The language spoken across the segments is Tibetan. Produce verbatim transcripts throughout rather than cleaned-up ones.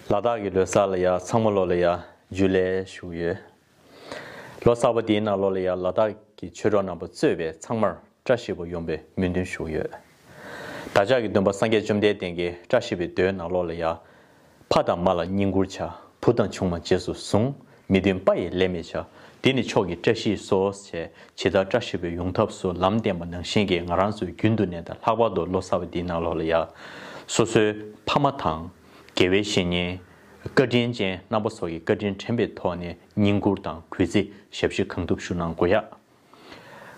ལ་དྭགས་ཀྱི་ལོ་གསར་ལ་ཡ་ཚང་མ་ལོ་ལ་ཡ་ཇུ་ལེ་ཞུ་ཡོད། ལོ་གསར་པ་འདིའི་ནང་ལོ་ལ་ཡ་ལ་དྭགས་ཀྱི་ཆོས་གྲོགས་རྣམ་པ་གཙོས་པའི་ཚང་མར་བཀྲ་ཤིས་པ་ཡོང་བའི་སྨོན་འདུན་ཞུ་ཡོད། བདག་ཅག་གི་སྟོན་པ་སངས་རྒྱས་བཅོམ་ལྡན་འདས་ཀྱི་བཀྲ་ཤིས་པའི་མདོའི་ནང་ལོ་ལ་ཡ། ཕ་དང་མ་ལ་བསྙེན་བཀུར་བྱ། བུ་དང་ཆུང་མ་རྗེས་སུ་བཟུང་། མི་མཐུན་པ་ཡི་ལས་མི་བྱ། འདི་ནི་མཆོག་གི་བཀྲ་ཤིས་སོ། ཞེས་ཇི་ལྟར་བཀྲ་ཤིས་པའི་ཡོང་ཐབས་སུ་ལམ་བསྟན་པ་ནང་བཞིན་གྱི་ང་རང་ཚོའི་རྒྱུན་དུ་ནས་དང་ལྷག་པར་དུ་ལོ་གསར་པ་འདིའི་ནང་ལོ་ལ་ཡ། སོ་སོའི་ཕ་མ་དང་། དགེ་བའི་བཤེས་གཉེན། བཀའ་དྲིན་ཅན་རྣམ་པ་སོགས་ཀྱི་བཀའ་དྲིན་དྲན་པའི་ཐོག་ནས་བསྙེན་བཀུར་དང་གུས་བརྩི་ཞབས་ཕྱི་གང་ཐུབ་ཞུ་གནང་དགོས་ཡ།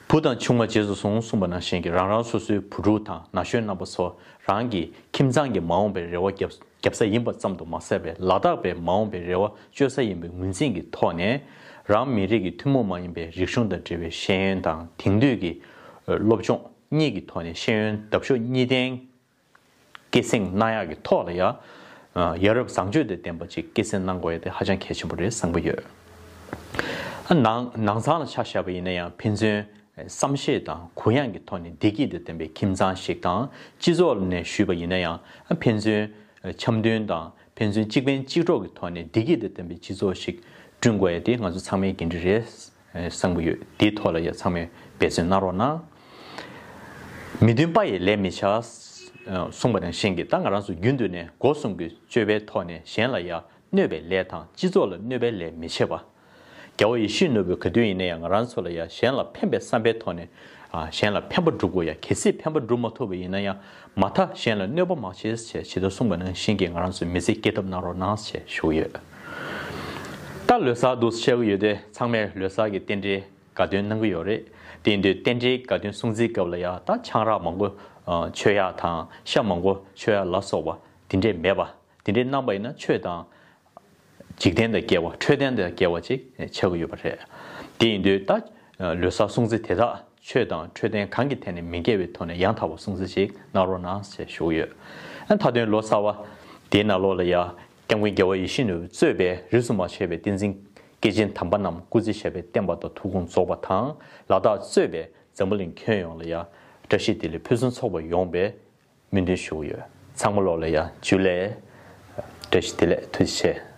བུ་དང་ཆུང་མ་རྗེས་སུ་བཟུང་གསུངས་པ་ནང་བཞིན་གྱི་རང་རང་སོ་སོའི་བུ་ཕྲུག་དང་ན་གཞོན་རྣམ་པ་ཚོ་རང་གི་ཁྱིམ་ཚང་གི་མ་འོངས་པའི་རེ་བ་བརྒྱབ་བརྒྱབ་ས་ཡིན་པ་ཙམ་དུ་མ་ཟད་པའི་ལ་དྭགས་པའི་མ་འོངས་པའི་རེ་བ་བཅོལ་ས་ཡིན་པའི་ངོས་འཛིན་གྱི་ཐོག་ནས་རང་མི་རིགས་ཀྱི་ཐུན་མོང་མ་ཡིན་པའི་རིག་གཞུང་དང་འབྲེལ་བའི་ཤེས་ཡོན་དང་དེང་དུས་ཀྱི་སློབ་སྦྱོང་གཉིས་ཀྱི་ཐོག་ནས་ཤེས་ཡོན་འདབ་གཤོག་གཉིས་ལྡན། སྐྱེད་སྲིང་གནང་ཡག་གི་ཐོག་ལ་ཡ། ཡ་རབས་བཟང་སྤྱོད་དང་ལྡན་པ་ཅིག་སྐྱེད་སྲིང་གནང་དགོས་ཡ་དེ་ཧ་ཅང་གལ་ཆེན་པོ་རེད་བསམ་གྱི་ཡོད། ནང་ནང་ཚང་ལ་ཆ་བཞག་པ་ཡིན་ན་ཡང་ཕན་ཚུན་བསམ་ཤེས་དང་གུ་ཡངས་ཀྱི་ཐོག་ནས་བདེ་སྐྱིད་དང་ལྡན་པའི་ཁྱིམ་ཚང་ཞིག་དང་སྤྱི་ཚོགས་ནས་ཞུས་པ་ཡིན་ན་ཡང་ཕན་ཚུན་འཆམ་མཐུན་དང་ཕན་ཚུན་གཅིག་ཕན་གཅིག་གྲོགས་ཀྱི་ཐོག་ནས་བདེ་སྐྱིད་དང་ལྡན་པའི་སྤྱི་ཚོགས་ཤིག་བསྐྲུན་དགོས་ཡ་དེ་ང་ཚོ་ཚང་མའི་འགན་འཁྲི་རེད། བསམ་གྱི་ཡོད། དེའི་ཐོག་ལ་ཡ་ཚང་མས་འབད་བརྩོན་གནང་རོགས་གནང་། མི་མཐུན་པ་ཡི་ལས་མི་བྱ། གསུངས་པ་ནང་བཞིན་གྱི་ད་ང་རང་ཚོ་རྒྱུན་དུ་ནས་སྒོ་གསུམ་གྱི་སྤྱོད་པའི་ཐོག་ནས་གཞན་ལ་ཡ་གནོད་པའི་ལས་དང་སྤྱི་ཚོགས་ལ་གནོད་པའི་ལས་མི་བྱེད་པ། རྒྱལ་བ་ཡིད་བཞིན་ནོར་བུས་ག་དུས་ཡིན་ན་ཡང་ང་རང་ཚོ་ལ་ཡ་གཞན་ལ་ཕན་པའི་བསམ་པའི་ཐོག་ནས་གཞན་ལ་ཕན་པ་སྒྲུབ་དགོས་ཡ། གལ་སྲིད་ཕན་པ་སྒྲུབ་མ་ཐུབ་པ་ཡིན་ན་ཡང་མ་མཐའ་གཞན་ལ་གནོད་པ་མ་བྱེད་ཅེས་ཇི་ལྟར་གསུངས་པ་ནང་བཞིན་གྱི་ང་རང་ཚོས་མི་ཚེ་སྐྱེལ་ཐབས་གནང་རོགས་གནང་ཞེས་ཞུ་གི་ཡོད། ད་ལོ་གསར་འདུག་བཤད་ཀྱི་ཡོད་དེ་ཚང་མས་ལོ་གསར་གྱི་རྟེན་འབྲེལ་དགའ་སྟོན་གནང་གི་ཡོད་རེད། དེ་ཡིན་དུས་རྟེན་འབྲེལ་དགའ་སྟོན་སྲུང་བརྩིའི་སྐབས་ལ་ཡང་ད་ཆང་རག་མང་པོ་མཆོད་ཡག་དང་ཤ་མང་པོ་མཆོད་ཡག་ལ་སོགས་པ་དེ་འདྲས་མེད་པ། དེ་འདྲས་གནང་པ་ཡིན་ན་ཆོས་དང་འཇིག་རྟེན་དང་འགལ་བ་འཕྲོད་བསྟེན་དང་འགལ་བ་ཅིག་ཆགས་ཀྱི་ཡོད་པ་རེད། དེ་ཡིན་དུས་ད་ལོ་གསར་སྲུང་བརྩི་དེ་དག་ཆོས་དང་འཕྲོད་བསྟེན་གང་གི་ཐད་ནས་མི་འགལ་བའི་ཐོག་ནས་ཡང་དག་པ་སྲུང་བརྩི་ཞིག་གནང་རོགས་གནང་ཞེས་ཞུ་གི་ཡོད། ཨ་མཐའ་དོན་ལོ་གསར་བ་དེའི་ནང་ལོགས་ལ་ཡ། སྐྱབས་མགོན་རྒྱལ་བ་ཡིད་བཞིན་ནོར་བུས་གཙོས་པའི་རིས་སུ་མ་ཆད་པའི་བསྟན་འཛིན་སྐྱེས་ཆེན་དམ་པ་རྣམས་སྐུ་ཚེ་ཞབས་པད་བརྟན་པ་དང་ཐུགས་དགོངས་རྫོགས་པ་དང་ལ་དྭགས་གཙོས་པའི་འཛམ་བུ་གླིང་ཁྱོན་ཡོངས་ལ་ཡང་བཀྲ་ཤིས་བདེ་ལེགས་ཕུན་སུམ་ཚོགས་པ་ཡོང་བའི་སྨོན་འདུན་ཞུ་གི་ཡོད། ཚང་མ་ལོག་ལ་ཡང་ཇུ་ལེ། བཀྲ་ཤིས་བདེ་ལེགས། ཐུགས་རྗེ་ཆེ།